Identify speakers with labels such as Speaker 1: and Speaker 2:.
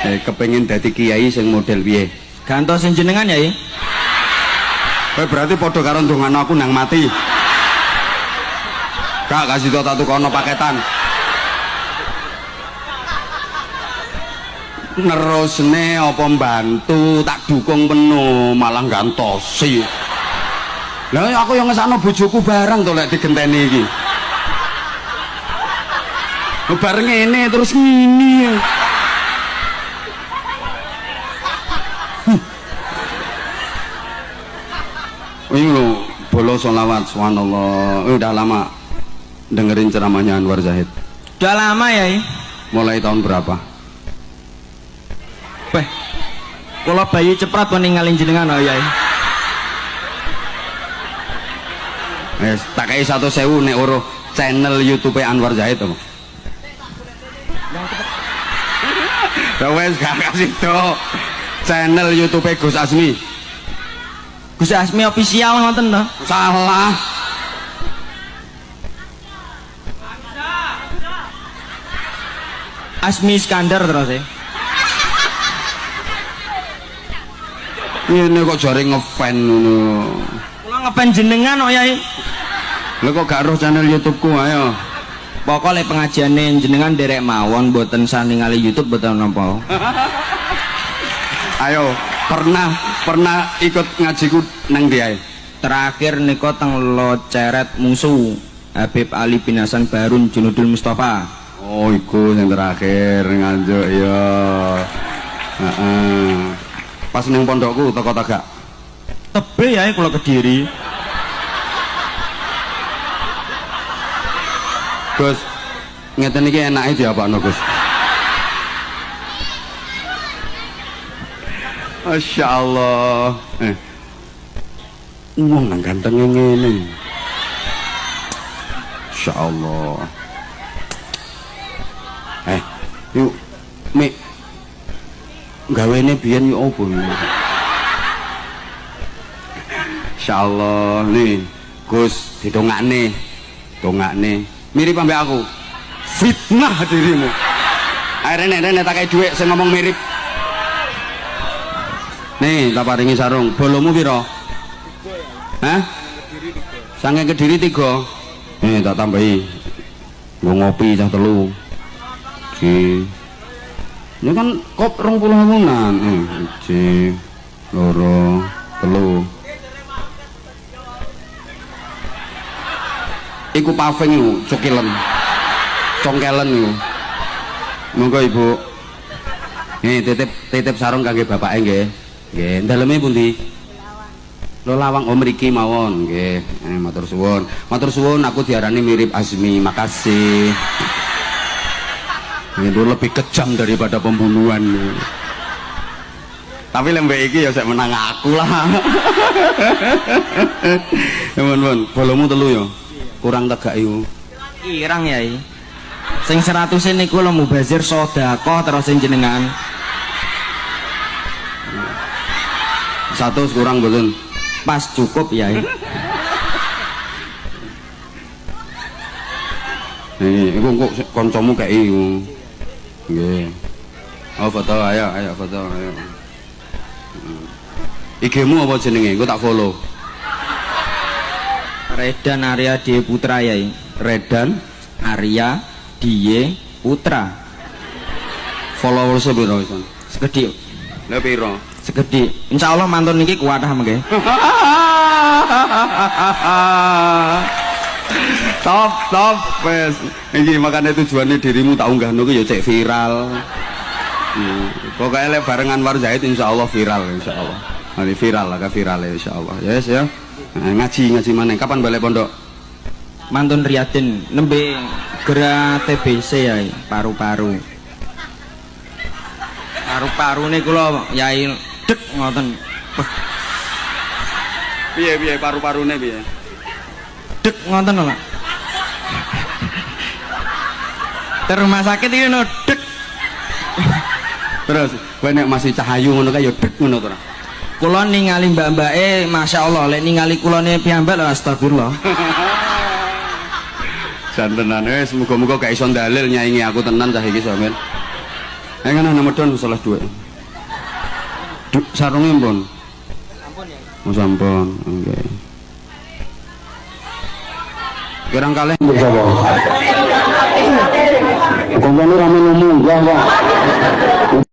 Speaker 1: Kepengin dadi kiai sing model piye?
Speaker 2: Gantos jenengan yai.
Speaker 1: Kowe berarti padha karo ndongano aku nang mati. Gak kasih tau tak tukono paketan. Nerusne apa mbantu tak dukung penuh malah gantosi. Lah aku yang ngesakno bojoku bareng to lek digenteni iki. Bareng ngene terus ngene. Ini lho, bolo sholawat, subhanallah. Udah lama dengerin ceramahnya Anwar Zahid.
Speaker 2: Udah lama ya?
Speaker 1: Mulai tahun berapa?
Speaker 2: Weh, kula bayi ceprat pun ninggalin jenengan oh yai.
Speaker 1: Tak kei 1.000 nek oro channel YouTube Anwar Zahid apa? Ya wes gak kasih to. Channel YouTube Gus Azmi.
Speaker 2: Gus Azmi official ngoten to.
Speaker 1: Salah.
Speaker 2: Azmi Iskandar terus e.
Speaker 1: Ngene kok jare ngefan ngono.
Speaker 2: Kula ngefan jenengan kok yai.
Speaker 1: Lha kok gak roh channel YouTube-ku ayo.
Speaker 2: Pokok lek pengajiane jenengan derek mawon mboten sah ningali YouTube mboten napa.
Speaker 1: Ayo, pernah ikut ngajiku nang ndi ae?
Speaker 2: Terakhir nika teng Loceret Musuh Habib Ali bin Hasan Barun Junudul Mustafa.
Speaker 1: Oh, iku yang terakhir Nganjuk ya. Heeh. Pas ning pondokku teko ta gak?
Speaker 2: Tebe ya kula Kediri.
Speaker 1: Gus, ngeten iki enake diapakno, Gus? Masya Allah. Wong nang gantenge ngene. Masya Allah. Yuk, Mik. Gawene biyen yo opo iki? Insyaallah nih, Gus didongakne. Dongakne. Mirip ambek aku. Fitnah dirimu. Ayo rene tak kei dhuwit sing ngomong mirip. Nih, tak paringi sarung. Bolomu piro? Hah? Saking Kediri 3. Nih, tak tambahi. Nggo ngopi cah 3. Iki. Ini kan kop 20 ewunan. 1, 2, 3. Iku paving iku, cukilen. Congkelen iku. Monggo Ibu. Nih, titip sarung kangge bapake nggih. Nggih, daleme pundi? Lho lawang oh mriki mawon nggih. Matur suwun. Matur suwun aku diarani mirip Azmi. Makasih. Itu lebih kejam daripada pembunuhan. Tapi lembek iki ya sek menang aku lah. Ya mon, bolomu 3 ya. Kurang tegak iku.
Speaker 2: Irang yai. Sing 100 niku lho mubazir sedekah terus sing jenengan.
Speaker 1: 100 kurang mboten?
Speaker 2: Pas cukup yai.
Speaker 1: Iku engko kancamu kei iku. Nggih. Oh foto, ayo foto, ayo. IG-mu apa jenenge? Engko tak follow.
Speaker 2: Redan Arya Die Putra yai.
Speaker 1: Redan
Speaker 2: Arya Die Putra.
Speaker 1: Followers piro iso?
Speaker 2: Sekedhik.
Speaker 1: Lha piro?
Speaker 2: Sekedhik. Insyaallah mantun niki kuatah mengke.
Speaker 1: Top, top wes. Iki makane tujuane dirimu tak unggahno ku ya cek viral. Pokoke lek bareng Anwar Zahid insyaallah viral insyaallah. Nanti viral lah, viral ya insyaallah. Yes ya. Nah, ngaji maneh. Kapan balik pondok?
Speaker 2: Mantun Riyadin nembe gerah TBC yai, paru-paru. Paru-parune kula yai dek ngoten.
Speaker 1: Piye piye paru-parune piye?
Speaker 2: Dek ngoten lho, Pak. Ke rumah sakit iki no dek.
Speaker 1: Terus kowe nek masih cahayu ngono kae ya dek ngono to ora?
Speaker 2: Kula ningali mbak-mbake masyaallah lek ningali kulane piyambak lho astagfirullah.
Speaker 1: Jantenan wis muga-muga gak iso ndalil nyaingi aku tenan cah iki sampean. Eh kan ana medun salah dhuwit. Sarunge pun.
Speaker 2: Sampun ya.
Speaker 1: Oh sampun, oke. Kirang kalih sapa?